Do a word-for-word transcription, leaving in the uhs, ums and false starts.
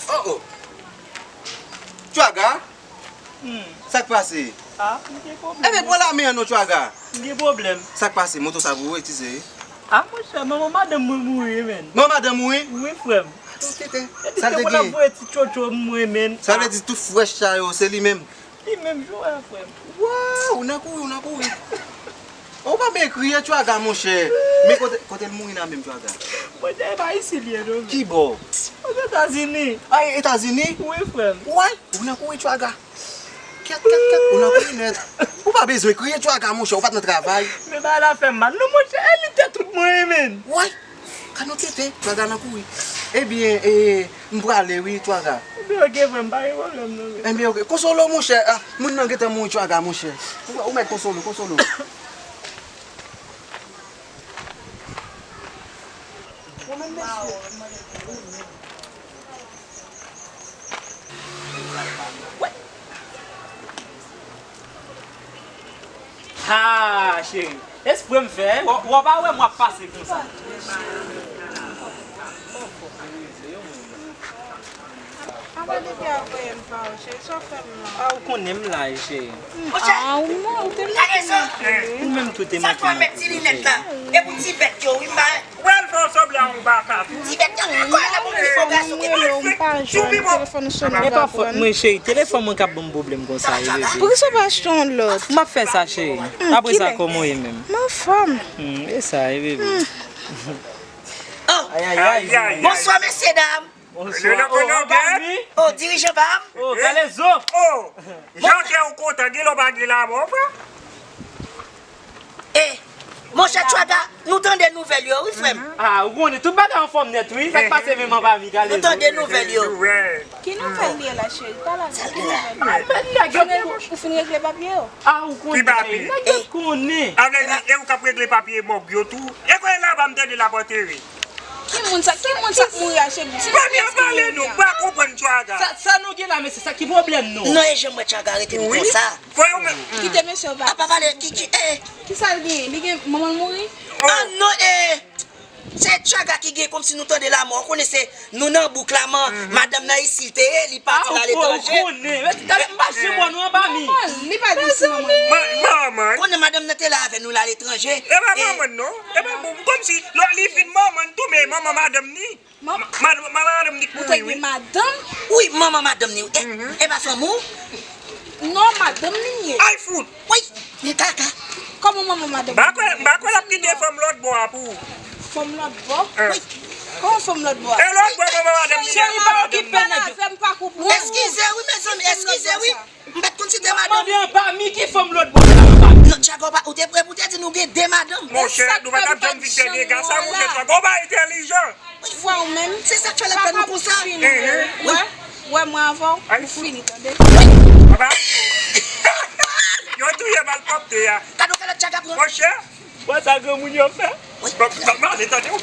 Oh, oh. Tchwaga? Hmm. Sa k pase? Ah, m gen pwoblèm. Enben, pran lamen an non, Tchwaga. M gen pwoblèm. Sa k pase? Moto sa pou ou, ti seri? Ah, monchè, manman madanm mwen mouri, menn. Manman madanm mouri? Wi, frè m. Atann, tenten. Sa l te gen? Epi te pou l ap voye ti tchotcho mwen, menn. Sa vle di tout frèch sa yo, se li menm? Li menm, jwe a, frè m. Waw, ou nan kouri, ou nan kouri. Ou pa byen kriye, Tchwaga, monchè. Men kote, kote l mouri la menm, Tchwaga? Monchè, e pa isi l ye, non, men. Ki bò? Ozetazini. A, Etazini? Wi, frè m. Way, ou nan kouri, Tchwaga. Kèt, kèt, kèt, ou nan kouri nèt. Ou pa bezwen kriye, Tchwaga, monchè, ou pa t nan travay. Men bagay la fè m mal. Non, monchè, e li te tout mwen, menn. Way. Ka nou tete, Tchwaga nan kouri. Ebyen, e, m prale wi, Tchwaga. Ebyen, oke, frè m, pa gen pwoblèm non, men. Ebyen, oke. Konsole w, monchè. Ah, moun nan gentan mouri, Tchwaga, monchè. Ou, ou mèt konsole w, konsole w. Ou menm, mesye. Ha, cheri. Espre m fè, w, w pa wè m w ap pase konsa. Apa depi a voye m pa ou, cheri, sa w fè m la? A, ou konnen m la, cheri. A, ou non, ou te manke m. Ou menm tou te manke m. Sa fè w met ti linèt la? E pou ti bèt yo, wi, m pa Ou pral fè w sanble a yon baka tou. Ti bèt yo, kò la pou mwen fò gason ki pa fèk. Tou pi bon. E pa fòt mwen, cheri. Telefòn mwen k ap ban m pwoblèm konsa, wi, bebe. Poukisa w pa achte yon lòt? M ap fè sa, cheri. Apre sa, kòman w ye menm? M anfòm. Hmm, e sa, wi, bebe. Oh. Ay, ay, ay. Bonswa, mesye dam. Bonswa. Oh, anba mi. Oh, dirijan pa m. Oh, Kalezo. Oh, jan kè ou kontan, gen lè w pa gen la, mon frè. E, monchè Tchwaga, nou tande nouvèl yo, wi, frè m. Ah, ou konnen, tout bagay anfòm nèt, wi. Sa k pase menm anba mi, Kalezo? Nou tande nouvèl yo. Ki nouvèl li ye la, cheri? Pale avè m, ki nouvèl li ye? Ou fin regle papye yo? Ah, ou konnen, nèg yo konnen. Avle di, e ou k ap regle papye mòg yo tou? E kwen laba m tande l ap antere. Ki moun sa, ki moun sa k mouri a, cheri? Di nou kiyès ki mouri a. Pale nou, pa konprann Tchwaga. Sa, sa nou gen la, mesye, sa ki pwoblèm nou? Non, e jan mwen Tchwaga rete m konsa. Voye w men. Kite mesye yo pati. A pa pale, ki, ki, eh. Kisa l genyen? Li gen, manman l mouri? Ah non, eh. Se Tchwaga ki gen kòmsi nou tande lamò. Ou konnen se nou nan bouk la, man, madanm nan isi l te ye, li pati l aletranje. Ah, ou konnen. M pa janm wè nou anba mi. Li pa di si manman l. Manman. Konnen madanm nan te la avè nou l aletranje. E pa manman l non. E pa bon, kòmsi lò li fin manman l tou, men manman madanm ni. Ma-, ma-, ma-, madanm ni k mouri, wi. Ou te gen madanm? Wi, manman madanm ni, wi. E, e pa fanm ou? Non, madanm li ye. Ay, fout! Wi, men kaka. Kòman manman madanm li? M pa kwè, m pa kwè l ap kite fanm lòt bò a pou ou. Fanm lòt bò? Wi. Kòman fanm lòt bò a? E lòt bò manman madanm li ye. Cheri, pa okipe nèg yo. Eskize, wi, mezanmi, eskize, wi. M pa t konn si te madanm. Mande anba mi ki fanm lòt bò la anba mi. Non, Tchwaga, ou pa, ou te prè pou te di nou gen de madanm. Monchè, nou pa t ap janm fin fè dega sa, monchè, Tchwaga, ou pa entèlijan. Vwa ou menm. Se sa k fè l ap fè nou konsa. Wè, wè mwen avè w, ou fini, tande. Papa. Yo touye malpwòpte a. Gade w kalòt Tchwaga pran. Monchè. Wè sa granmoun yo fè. Wi. Papa, ale, tande w.